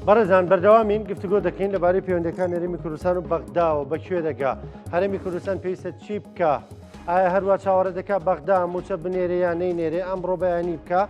بەڕێزان بەردەوامین گفتوگۆ دەکەین لەبارەی پەیوەندەکان هەرێمی کوردستان و بەغداوە بە کوێ دەگا هەرێمی کوردستان پێویستە چی بکە ئایا هەروە چاوەڕێ دەکا بەغدا موچە بنێرێ یان نەینێرێ ئەمڕۆ بەیانی بکە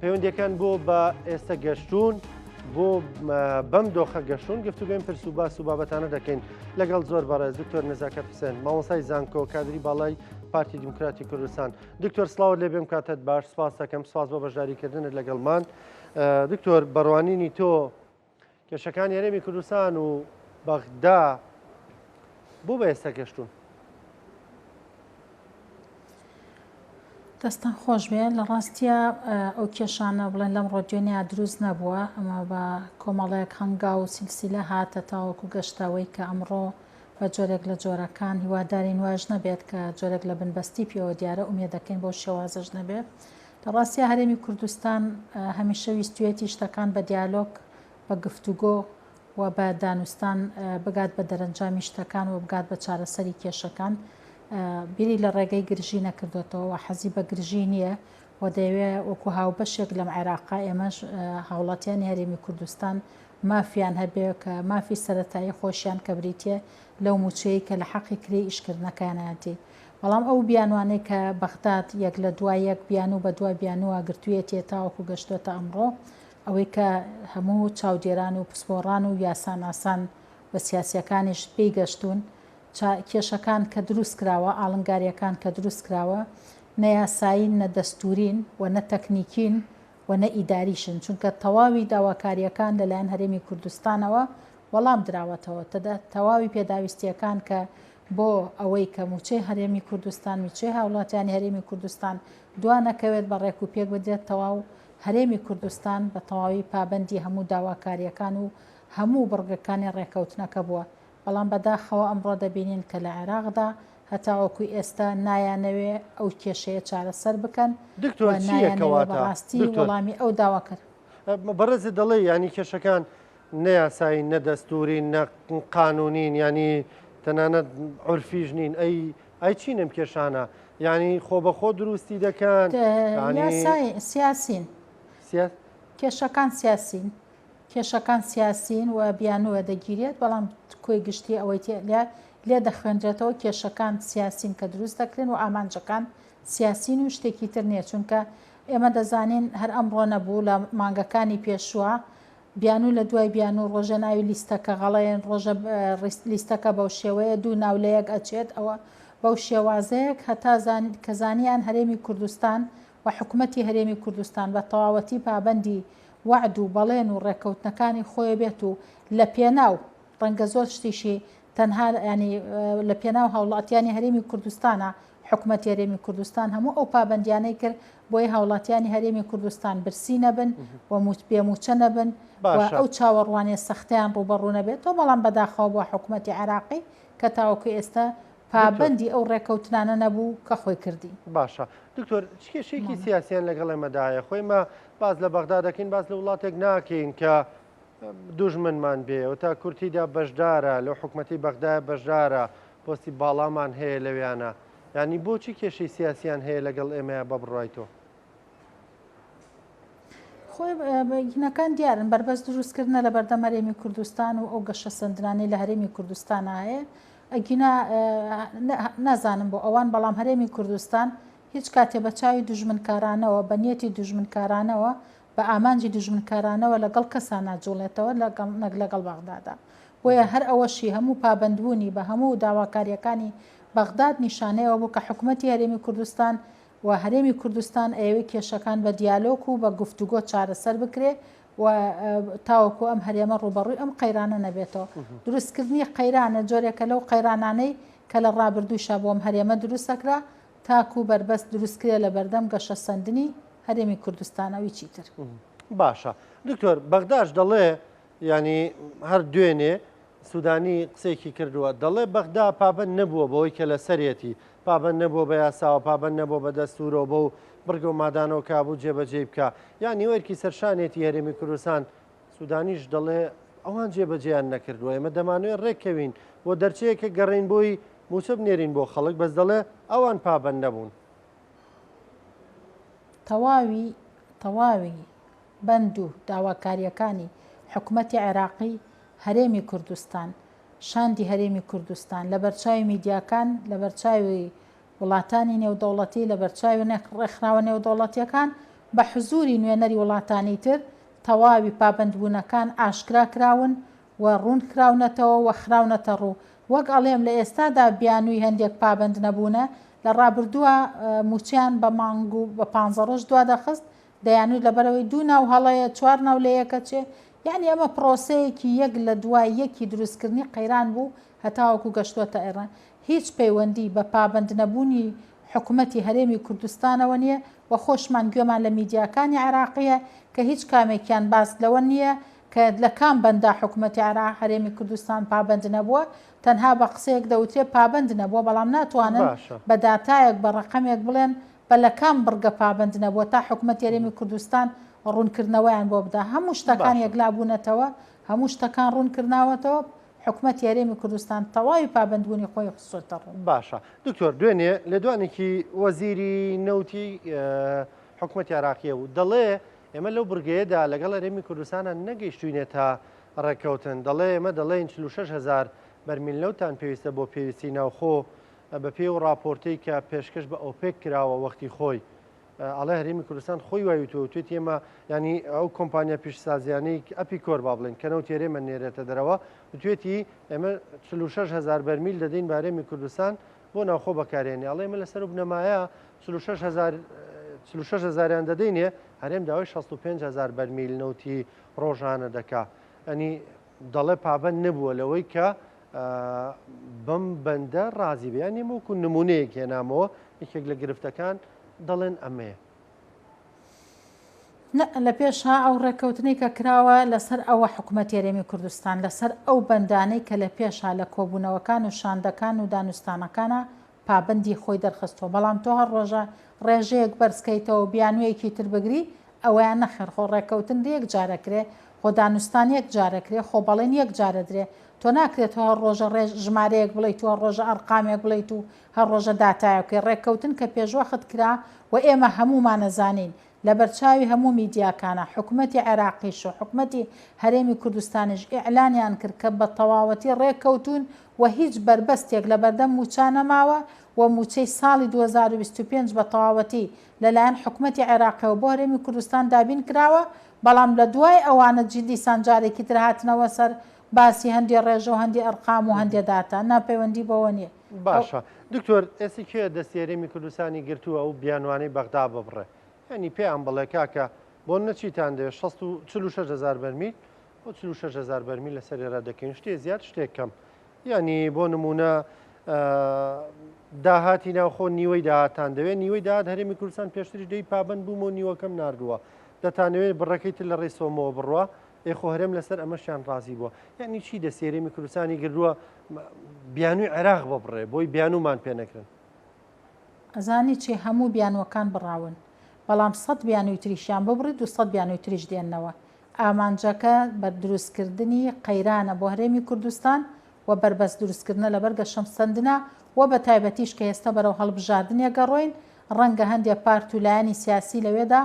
پەیوەندەکان بۆ بە ئێستا گەشتون بۆ بەم دۆخە گەشتون گفتوگوین پرس و باس و بابەتانە دەکەین لەگەڵ زۆر بەڕێز دکتۆر نەزاکەت حسێن مامۆسای زانکۆ کادری باڵای پارتی دیموکراتی کوردستان دکتۆر سڵاوت لێ بێم کاتت باش سپاس دەکەم سپاس بۆ بەشداریکردنت لەگەڵمان دکتۆر بەڕوانینی تۆ کێشەکانی هەرێمی کوردستان و بەغدا بۆ بە ئێستا گەشتون؟ دەستان خۆش بێ لە ڕاستە ئەو کێشانە بڵێن لەم ڕۆدوێنیا دروست نەبووە ئەمە بە کۆمەڵێک هەنگاو و سلسلە هاتە تاوەکو گەشتەوەی کە ئەمڕۆ بە جۆرێک لە جۆرەکان هیوادارین واش نەبێت کە جۆرێک لە بنبەستی پێوە دیارە ئومێدەکەین بەو شێوازەش نەبێت لە ڕاستیا هەرێمی کوردستان هەمیشە ویستویەتی شتەکان بە دیالۆگ، بە گفتوگۆ و بە دانوستان بگات بە دەرەنجامی شتەکان و بگات بە چارەسەری کێشەکان. بیری لە ڕێگەی گرژی نەکردۆتەوە و حەزی بە گرژی نییە و دەیەوێ وەکو هاوبەشێک لەم عێراقە ئێمەش هاوڵاتیانی هەرێمی کوردستان مافیان هەبێ کە مافی سەرەتایی خۆشیان کە بریتییە لەو مووچەیەی کە لە حەقی کرێی ئیشکردنەکەیانایەتی. بەڵام ئەو بیانوانەی کە بەغداد یەک لە دوای یەک بیانوو بە دوای بیانووە گرتوویەتیە تاوەکو گەشتۆتە ئەمڕۆ، ئەوەی کە هەموو چاودێران و پسپۆڕان و یاساناسان و سیاسیەکانیش پێی گەشتوون، چا کێشەکان کە دروست کراوە، ئاڵنگاریەکان کە دروست کراوە، نە یاسایین، نە دەستوورین و نە تەکنیکین و نە ئیداریشن، چونکە تەواوی داواکاریەکان لەلایەن هەرێمی کوردستانەوە وەڵام دراوەتەوە، تەواوی پێداویستیەکان کە بۆ ئەوەی کە مووچەی هەرێمی کوردستان، مووچەی هاوڵاتیانی هەرێمی کوردستان دوا نەکەوێت بە ڕێک و پێک بدرێت تەواو هەرێمی کوردستان بە تەواوی پابەندی هەموو داواکارییەکان و هەموو بڕگەکانی ڕێکەوتنەکە بووە بەڵام بەداخەوە ئەمڕۆ دەبینین کە لە عێراقدا هەتاوەکو ئێستا نایانەوێ ئەو کێشەیە چارەسەر بکەن و دکتۆر چییە نایانەوێ کەواتە بەڕاستی دکتۆر وەڵامی ئەو داواکەر بەڕێزت دەڵێی یانی کێشەکان نە یاسایین نە دەستورین نە قانونین یانی تەنانەت عورفیش نین ئەی ئەی چین ئەم کێشانە یانی خۆ بەخۆ دروستی دەکەن یانی یاسای سیاسین سیا کێشەکان سیاسین کێشەکان سیاسین و بیانووە دەگیرێت بەڵام کۆی گشتی ئەوەی تێ لێ لێ دەخوێندرێتەوە کێشەکان سیاسین کە دروست دەکرێن و ئامانجەکان سیاسین و شتێکی تر نییە چونکە ئێمە دەزانین هەر ئەمڕۆ نەبوو لە مانگەکانی پێشووە بیانوو لە دوای بیانوو ڕۆژێ ناوی لیستەکە غەڵەیەن ڕۆژە لیستەکە بەو شێوەیە دوو ناو لە یەک ئەچێت ئەوە بەو شێوازەیەک هەتا کە زانیان هەرێمی کوردستان و حکومەتی هەرێمی کوردستان بە تەواوەتی پابەندی وەعد و بەڵێن و ڕێککەوتنەکانی خۆی بێت و لە پێناو ڕەنگە زۆر شتیشی تەنها یانی لە پێناو هاوڵاتیانی هەرێمی کوردستانە حکومەتی هەرێمی کوردستان هەموو ئەو پابەندیانەی کرد بۆی هاوڵاتیانی هەرێمی کوردستان برسی نەبن و بێ مووچە نەبن و باشە. ئەو چاوەڕوانیە سەختەیان ڕووبەڕوو نەبێتەوە بەڵام بەداخەوە بۆ حکومەتی عێراقی کە تاوەکو ئێستا دکتۆر. پابەندی ئەو ڕێکەوتنانە نەبوو کە خۆی کردی. باشە دکتۆر چ کێشەیەکی مامە. سیاسیان لەگەڵ ئێمەدایە خۆ ئێمە باس لە بەغدا دەکەین باس لە وڵاتێک ناکەین کە دوژمنمان بێ و تا کورتیدا بەشدارە لەو حکومەتی بەغدایە بەشدارە پۆستی باڵامان هەیە لەویانە یانی بۆچی کێشەی سیاسیان هەیە لەگەڵ ئێمەیا بە بڕوای تۆ؟ خۆی هینەکان دیارن بەربەست دروستکردنە لە بەردەم هەرێمی کوردستان و ئەو گەشەسەندنانەی لە هەرێمی کوردستان هەیە ئەگینا نازانم بۆ ئەوان بەڵام هەرێمی کوردستان هیچ کاتێ بە چاوی دوژمنکارانەوە بە نیەتی دوژمنکارانەوە بە ئامانجی دوژمنکارانەوە لەگەڵ کەسا ناجوڵێتەوە لەگەڵ نەک لەگەڵ بەغدادا. بۆیە هەر ئەوەشی هەموو پابەندبوونی بە هەموو داواکارییەکانی بەغداد نیشانەی ئەوە بوو کە حکومەتی هەرێمی کوردستان و هەرێمی کوردستان ئەیەوێ کێشەکان بە دیالۆک و بە گفتوگۆ چارەسەر بکرێ و تاوەکو ئەم هەرێمە ڕووبەڕووی ئەم قەیرانە نەبێتەوە. دروستکردنی قەیرانە جۆرێکە لەو قەیرانانەی کە لە ڕابردووشا بۆ ئەم هەرێمە دروست ئەکرا تاکو بەربەست دروستکرێ لە بەردەم گەشەسەندنی هەرێمی کوردستان ئەوی چیتر. باشە دکتۆر بەغداش دەڵێ یانی هەر دوێنێ سودانی قسێکی کردووە دەڵێ بەغدا پابەند نەبووە بەوەی کە لەسەرێتی پابەند نەبووە بە یاساوە پابەند نەبووە بە دەستورەوە بەو بڕگە و مادانەوە کابوو جێبەجێی بکە یانی ئەرکی سەرشانێتی هەرێمی کوردستان سودانیش دەڵێ ئەوان جێبەجێیان نەکردووە ئێمە دەمانوێت ڕێککەوین بۆ دەرچەیەکە گەڕین بۆی موچە بنێرین بۆ خەڵک بەس دەڵێ ئەوان پابەند نەبوون. تەواوی تەواوی بەند و داواکارییەکانی حکومەتی عێراقی، هەرێمی کوردستان، شاندی هەرێمی کوردستان لەبەرچاوی میدیاکان، لەبەرچاوی وڵاتانی نێودەوڵەتی، لەبەرچاوی ڕێکخراوە نێودەوڵەتییەکان، بە حزووری نوێنەری وڵاتانی تر، تەواوی پابەندبوونەکان ئاشکرا کراون و ڕوون کراونەتەوە و خراونەتە ڕوو. وەک ئەڵێم لە ئێستادا بیانووی هەندێک پابەند نەبوونە، لە ڕابردووە مووچەیان بە مانگ و بە پانزە ڕۆژ دوادەخست، دەیانوت لەبەرئەوەی دوو ناو هەڵەیە چوار ناو لە یەکەچێ، یەعنی ئەمە پڕۆسەیەکی یەک لە دوای یەکی دروستکردنی قەیران بوو هەتاوەکو گەشتووەتە ئێرە، هیچ پەیوەندی بە پابەندنەبوونی حکومەتی هەرێمی کوردستانەوە نییە و خۆشمان گوێمان لە میدیاکانی عێراقییە کە هیچ کامێکیان باس لەوە نییە کە لە کام بەندا حکومەتی عێراق هەرێمی کوردستان پابەند نەبووە، تەنها بە قسەیەک دەوترێ پابەند نەبووە، بەڵام ناتوانن باشە. بە داتایەک بە ڕەقەمێک بڵێن بە لە کام بڕگە پابەند نەبووە تا حکومەتی هەرێمی کوردستان ڕوونکردنەوەیان بۆ بدا. هەموو شتەکان باشە. یەکلا بوونەتەوە، هەموو شتەکان ڕوونکرناوەتەوە، حکومەتی هەرێمی کوردستان تەواوی پابەندبوونی خۆی خستۆتە ڕوو. باشە دکتۆر دوێنێ لێدوانێکی وەزیری نەوتی حکومەتی عێراقیە و دەڵێ ئێمە لەو بڕگەیەدا لەگەڵ هەرێمی کوردستانە نەگەیشتوینێتە ڕێککەوتن دەڵێ ئێمە دەڵێین 46 هەزار بەرمیل نەوتان پێویستە بۆ پێویستی ناوخۆ بەپێی ئەو ڕاپۆرتەی کە پێشکەش بە ئۆپێک کراوە وەختی خۆی ئەڵێ هەرێمی کوردستان خۆی وای وتووە وتوێتی ئێمە ینی ئەو کۆمپانیا پیشسازیانەی ئەپیکۆر با بڵێن کە نەوتی هەرێمە نێرێتە دەرەوە وتوێتی ئێمە 46 هزار بەرمیل دەدەین بە هەرێمی کوردستان بۆ ناوخۆ بەکارێنێ ئەڵێ ئێمە لەسەر و بنەمایە 46 هزار 46 هزاریان دەدەینێ هەرێم داوای 65 هزار بەرمیل نەوتی ڕۆژانە دەکا ئەنی دەڵێ پابەند نەبووە لەوەی کە بەم بەندە ڕازی بێ یان ئێمە وەکو نمونەیەک هێنامەوە یەکێک لە گرفتەکان دەڵێن ئەمەیە. نە لە پێشا ئەو ڕێککەوتنەی کە کراوە لەسەر ئەوە حکومەتی هەرێمی کوردستان لەسەر ئەو بەندانەی کە لە پێشا لە کۆبوونەوەکان و شاندەکان و دانوستانەکانا پابەندی خۆی دەرخستووە بەڵام تۆ هەر ڕۆژە ڕێژەیەک بەرزکەیتەوە و بیانوویەکی تر بگری ئەوەیان نەخێر خۆ ڕێککەوتن یەک جار ئەکرێ خۆ دانوستان یەک جار ئەکرێ خۆ بەڵێن یەک جار ئەدرێ تۆ ناکرێت تۆ هەر ڕۆژە ڕێژ ژمارەیەک بڵێیت و هەر ڕۆژە ئەرقامێک بڵێیت و هەر ڕۆژە داتایەک بکەی ڕێککەوتن کە پێشوەخت کرا و ئێمە هەموومان ئەزانین لەبەرچاوی هەموو میدیاکانا حکومەتی عێراقیش و حکومەتی هەرێمی کوردستانیش ئیعلانیان کرد کە بە تەواوەتی ڕێککەوتوون و هیچ بەربەستێک لەبەردەم مووچە نەماوە و مووچەی ساڵی 2025 بە تەواوەتی لەلایەن حکومەتی عێراقیەوە بۆ هەرێمی کوردستان دابین کراوە، بەڵام لە دوای ئەوانە دیسان جارێکی تر هاتنەوە سەر باسی هەندێ ڕێژە و هەندێ ئەرقام و هەندێ داتا، نا پەیوەندی بەوە نیە. باشە دکتۆر ئێستا کێ دەستی هەرێمی کوردستانی گرتووە ئەو بیانوانەی بەغدا ببڕێ یانی پێیان بڵێ کاکە بۆ نەچیتان دەوێت 46 هزار بەرمیل بۆ 46 هزار بەرمیل لەسەر ئێرە دەکەین شتێ زیاد شتێک کەم یانی بۆ نمونە داهاتی ناوخۆ نیوەی داهاتان دەوێت نیوەی داهات هەرێمی کوردستان پێشتریش دەی پابند بووم و نیوەکەم نردووە دەتانەوێت بڕەکەی تر لە ڕێی سۆمەوە بڕە ئێ خۆ هەرێم لەسەر ئەمەشیان ڕازی بووە یعنی چی دەستی هەرێمی کوردستانی گردووە بیانووی عێراق ببڕێ بۆی بیانوومان پێ نەکرن. ئەزانی چی هەموو بیانووەکان بڕاون بەڵام سەت بیانووی تریشیان ببڕی دووسەت بیانووی تریش دێننەوە ئامانجەکە بە دروستکردنی قەیرانە بۆ هەرێمی کوردستان و بەربەست دروستکردنە لەبەر گەشەسەندنا و بە تایبەتیش کە ئێستا بەرەو هەڵبژاردنێک ئەڕۆین ڕەنگە هەندێ پارت و لایەنی سیاسی لەوێدا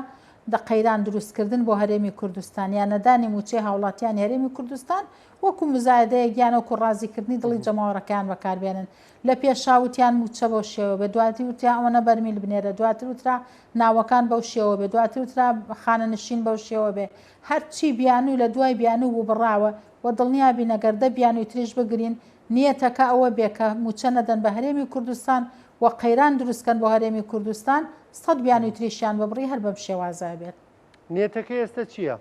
دە قەیران دروستکردن بۆ هەرێمی کوردستان یان نەدانی مووچەی هاوڵاتیانی هەرێمی کوردستان وەکو مزایدەیەک یان وەکو ڕازیکردنی دڵی جەماوەرەکەیان بەکاربێنن. لە پێشا وتیان مووچە بەو شێوە بێ، دواتر وتیان ئەوەنە بەرمیل بنێرە، دواتر وترا ناوەکان بەو شێوە بێ، دواتر وترا خانەنشین بەو شێوە بێ. هەرچی بیانوو لە دوای بیانوو بوو بڕاوە و دڵنیا بین ئەگەر دە بیانووی تریش بگرین نیەتەکە ئەوە بێ کە مووچە نەدەن بە هەرێمی کوردستان و قەیران دروست کەن بۆ هەرێمی کوردستان، سەت بیانووی تریشیان ببڕی هەر بەم شێوازە ئەبێت. نیەتەکە ئێستە چییە؟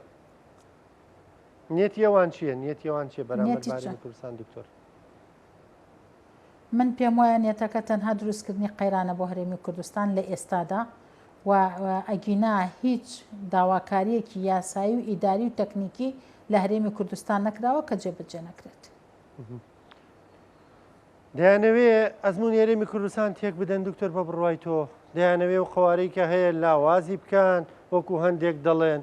نیەتی ئەوان چییە؟ نیەتی ئەوان چییە بەرامبەر نیەتی بە چ؟ هەرێمی کوردستان دکتۆر؟ من پێم وایە نیەتەکە تەنها دروستکردنی قەیرانە بۆ هەرێمی کوردستان لە ئێستادا و ئەگینا هیچ داواکارییەکی یاسایی و ئیداری و تەکنیکی لە هەرێمی کوردستان نەکراوە کە جێبەجێ نەکرێت. دەیانەوێ ئەزموونی هەرێمی کوردستان تێک بدەن دکتۆر بە بڕوای تۆ دەیانەوێ و قەوارەی کە هەیە لاوازی بکەن وەکو هەندێک دەڵێن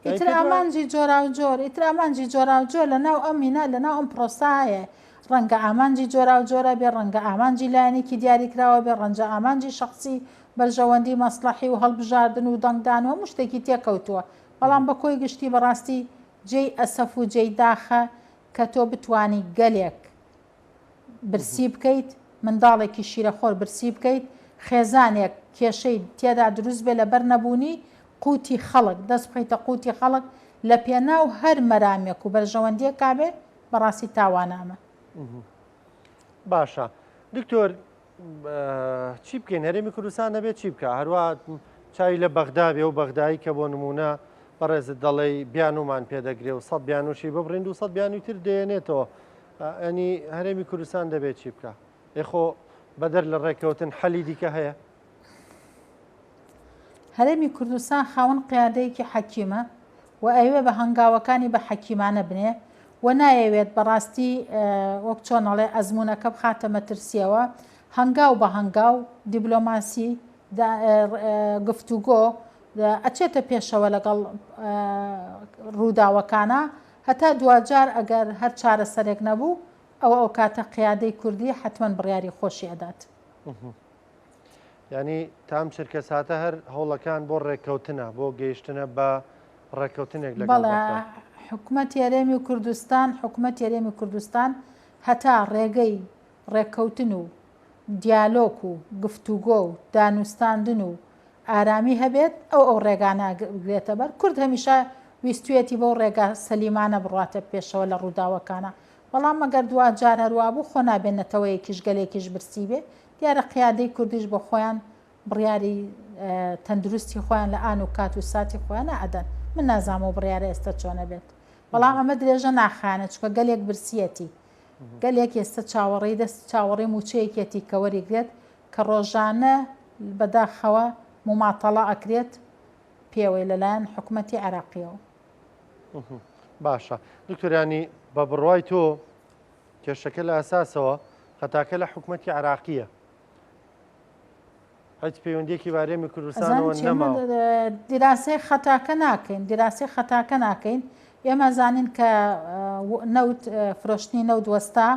ئیتر ئامانجی جۆراوجۆر ئیتر ئامانجی جۆراوجۆر لە ناو ئەم هینا لە ناو ئەم پرۆسە هەیە ڕەنگە ئامانجی جۆراوجۆرە بێ ڕەنگە ئامانجی لایەنێکی دیاریکراوە بێ ڕەنجە ئامانجی شخصی بەرژەوەندی مەسلحی و هەڵبژاردن و دەنگدان و هەموو شتێکی تێکەوتووە بەڵام بە کۆی گشتی بەڕاستی جێی ئەسەف و جێی داخە کە تۆ بتوانی گەلێک برسی بکەیت، منداڵێکی شیرەخۆر برسی بکەیت، خێزانێک کێشەی تێدا دروست بێت لەبەر نەبوونی قوتی خەڵک، دەست بخەیتە قوتی خەڵک لە پێناو هەر مەرامێک و بەرژەوەندیەکا بێ، بەڕاستی تاوانە ئەمە. باشە دکتۆر چی بکەین هەرێمی کوردستان دەبێت چی بکە هەروە چاوی لە بەغدا بێ و بەغدایی کە بۆ نمونە بەڕێزت دەڵێی بیانومان پێدەگرێ و سە بیانوشی ببڕین و سە بیانوی تر دێنێتەوە ئەنی هەرێمی کوردستان دەبێت چی بکە ئێخۆ بەدەر لە ڕێککەوتن حەلی دیکە هەیە؟ هەرێمی کوردستان خاوەن قیادەیەکی حەکیمە و ئەیەوێ بە هەنگاوەکانی بە حەکیمانە بنێ و نایەوێت بەڕاستی وەک چۆن ئەڵێ ئەزموونەکە بخاتە مەترسیەوە هەنگاو بە هەنگاو دیبلۆماسی گفتوگۆ ئەچێتە پێشەوە لەگەڵ ڕووداوەکانە هەتا دواجار ئەگەر هەر چارەسەرێک نەبوو ئەوە ئەوکاتە قیادەی کوردی حەتمەن بڕیاری خۆشی ئەدات. یانی تا ئەم چرکەساتە هەر هەوڵەکان بۆ ڕێککەوتنە، بۆ گەیشتنە بە ڕێککەوتنێک لەگەڵ بەڵێ بەغدا. حکومەتی هەرێمی کوردستان حکومەتی هەرێمی کوردستان هەتا ڕێگەی ڕێککەوتن و دیالۆک و گفتوگۆ و دانوستاندن و ئارامی هەبێت ئەو ئەو ڕێگانە بگرێتە بەر، کورد هەمیشە ویستویەتی بەو ڕێگا سەلیمانە بڕواتە پێشەوە لە ڕووداوەکانا، بەڵام مەگەر دواجار هەروابوو خۆ نابێ نەتەوەیەکیش گەلێکیش برسی بێ، دیارە قیادەی کوردیش بۆ خۆیان بڕیاری تەندروستی خۆیان لە ئان و کات و ساتی خۆیانا ئەدەن، من نازانم ئەو بڕیارە ئێستا چۆن ئەبێت، بەڵام ئەمە درێژە ناخایەنێت چونکە گەلێک برسیەتی، گەلێک ئێستا چاوەڕێی دەست چاوەڕێی مووچەیەکیەتی کە وەریگرێت کە ڕۆژانە بەداخەوە موماتەڵە ئەکرێت پێوەی لەلایەن حکومەتی عێراقیەوە. باشە دکتۆر ینی بە بڕوای تۆ کێشەکە لە ئەساسەوە خەتاکە لە حکومەتی عێراقیە هیچ پەیوەندیەکی بە هەرێمی کوردستانەوە نەماوە. دیراسەی خەتاکە ناکەین دیراسەی خەتاکە ناکەین ئێمە زانین کە نەوت فرۆشتنی نەوت وەستا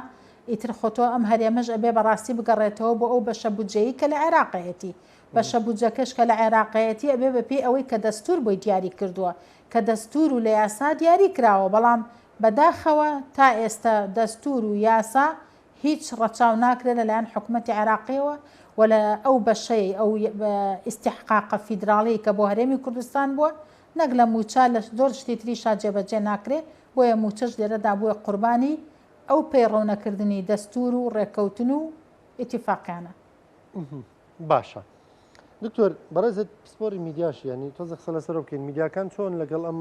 ئیتر خۆ تۆ ئەم هەرێمەش ئەبێ بەڕاستی بگەڕێتەوە بۆ ئەو بەشە بودجەیی کە لە عێراقەیەتی بەشە بودجەکەش کە لە عێراقەیەتی ئەبێ بەپێی ئەوەی کە دەستور بۆی دیاری کردووە کە دەستور و لە یاسا دیاری کراوە بەڵام بەداخەوە تا ئێستە دەستور و یاسا هیچ ڕەچاو ناکرێت لەلایەن حکومەتی عێراقیەوە و لە ئەو بەشەی ئەو ئیستیحقاقە فیدراڵی کە بۆ هەرێمی کوردستان بووە نەک لە مووچە لە زۆر شتی تریشا جێبەجێ ناکرێ بۆیە مووچەش لێرەدا بووە قوربانی ئەو پەیڕەو نەکردنی دەستور و ڕێککەوتن و ئیتیفاقیانە. باشە دکتۆر بەڕێزت پسپۆری میدیاشی ینی تۆزە قسە لەسەر بکەین میدیاکان چۆن لەگەڵ ئەم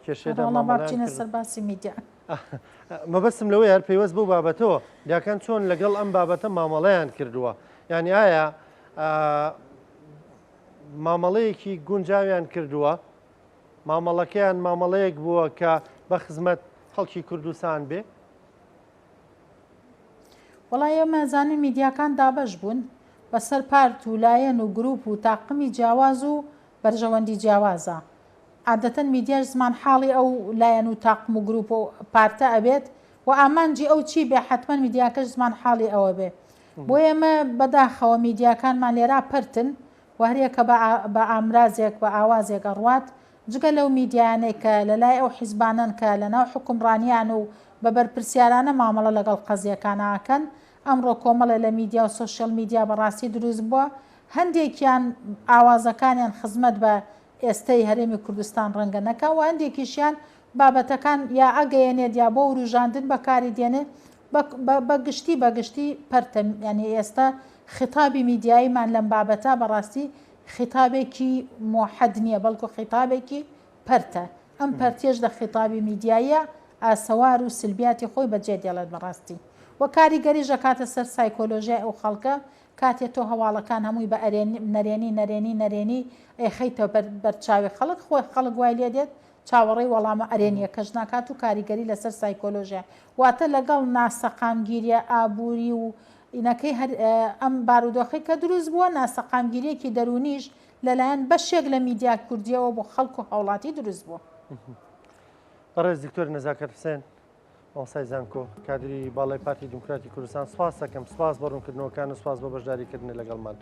کێشەیەدا مامەڵەیان سەر باسی میدیا مەبەستم لەوەی هەر پەیوەست بەو بابەتەوە میدیاکان چۆن لەگەڵ ئەم بابەتە مامەڵەیان کردووە یعنی ئایا مامەڵەیەکی گونجاویان کردووە مامەڵەکەیان مامەڵەیەک بووە کە بە خزمەت خەڵکی کوردستان بێ؟ وەڵا ئێمە ئەزانین میدیاکان دابەش بوون بەسەر پارت و لایەن و گروپ و تاقمی جیاواز و بەرژەوەندی جیاوازە عادەتەن میدیاش زمان حاڵی ئەو لایەن و تاقم و گروپ و پارتە ئەبێت و ئامانجی ئەو چی بێ حەتمەن میدیاکەش زمان حاڵی ئەوە بێ بۆیە ئێمە بەداخەوە میدیاکانمان لێرا پەرتن و هەریەکە بە ئامرازێک بە ئاوازێک ئەڕوات، جگە لەو میدیایانەی کە لە لای ئەو حیزبانەن کە لە ناو حوکمڕانیان و بە بەرپرسیارانە مامەڵە لەگەڵ قەزیەکانا ئەکەن، ئەمڕۆ کۆمەڵێ لە میدیا و سۆشیەڵ میدیا بە ڕاستی دروست بووە، هەندێکیان ئاوازەکانیان خزمەت بە ئێستەی هەرێمی کوردستان ڕەنگە نەکا و هەندێکیشیان بابەتەکان یا ئەگەیەنێت یا بۆ وروژاندن بەکاری دێنێ، بە گشتی بە گشتی پەرتە یانی ئێستا خیتابی میدیاییمان لەم بابەتە بەڕاستی خیتابێکی مۆحەد نییە بەڵکو خیتابێکی پەرتە ئەم پەرتیەش لە خیتابی میدیاییە ئاسەوار و سلبیاتی خۆی بەجێ دێڵێت بەڕاستی و کاریگەریش ئەکاتە سەر سایکۆلۆژیای ئەو خەڵکە کاتێ تۆ هەواڵەکان هەمووی بە ئەرێنی نەرێنی نەرێنی نەرێنی ئەیخەیتە بەر بەرچاوی خەڵک خۆی خەڵک وای لێ دێت چاوەڕێی وەڵامە ئەرێنییەکەش ناکات و کاریگەری لەسەر سایکۆلۆژیای واتە لەگەڵ ناسەقامگیرییە ئابووری و اینەکەی هەر ئەم بارودۆخەی کە دروست بووە ناسەقامگیرییەکی دەروونیش لەلایەن بەشێک لە میدیا کوردییەوە بۆ خەڵک و هاوڵاتی دروست بووە. بەڕێز دکتۆر نەزاکەت حوسێن مامۆستای زانکۆ کادری باڵای پارتی دیموکراتی کوردستان سپاس دەکەم سپاس بۆ ڕوونکردنەوەکان و سپاس بۆ بەشداریکردنت لەگەڵمان.